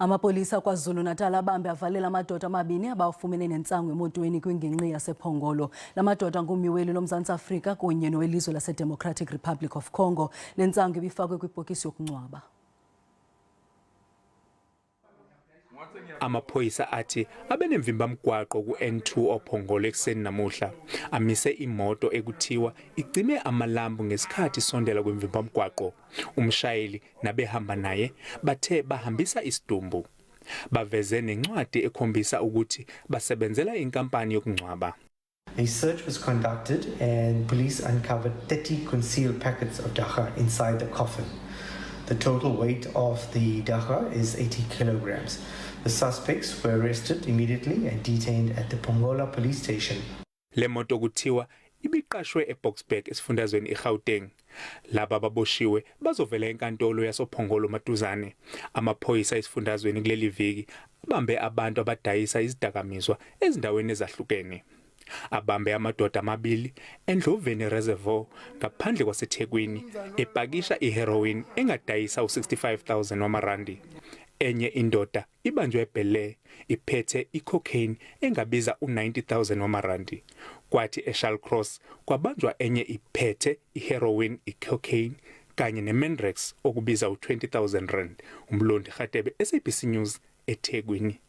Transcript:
Amapolisa KwaZulu-Natal abambe avalela amadoda amabini abawafumene nentsangu emotweni kwingingqi yasePhongolo. La madoda ngummi weli loMzantsi Afrika kunye nowelizwe laseDemocratic Republic of Congo. Le ntsangu ibifakwe kwibhokisi yokungcwaba. Amaphoyisa athi abenemvimbamgwaqo ku-N2 oPhongolo ekuseni namuhla. Amise imoto ekuthiwa icime amalambu ngesikhathi isondela kwimvimbamgwaqo. Umshayeli nabehamba naye bathe bahambisa isidumbu. Baveze nencwadi ekhombisa ukuthi basebenzela inkampani yokungcwaba. A search was conducted and police uncovered 30 concealed packets of dagga inside the coffin. The total weight of the dagga is 80 kilograms. The suspects were arrested immediately and detained at the Pongola police station. Le moto kuthiwa ibiqashwe eBoksburg esifundazweni iGauteng. Laba ababoshiwe bazovela enkantolo yasoPhongolo maduzane. Amaphoyisa esifundazweni kuleli viki abambe abantu abadayisa izidakamizwa ezindaweni ezahlukene. Abambe amadoda amabili eNdloveni Reservoir ngaphandle kwaseThekwini epakisha iheroin engadayisa u-65,000 wamarandi. Enye indoda ibanjwe eBelair iphethe icocaine engabiza u-90,000 wamarandi. Kwathi eShallcross kwabanjwa enye iphethe iheroin, icocaine kanye neMandrax okubiza u-20,000 rand. Umlondi Khatebe, SABC News, eThekwini.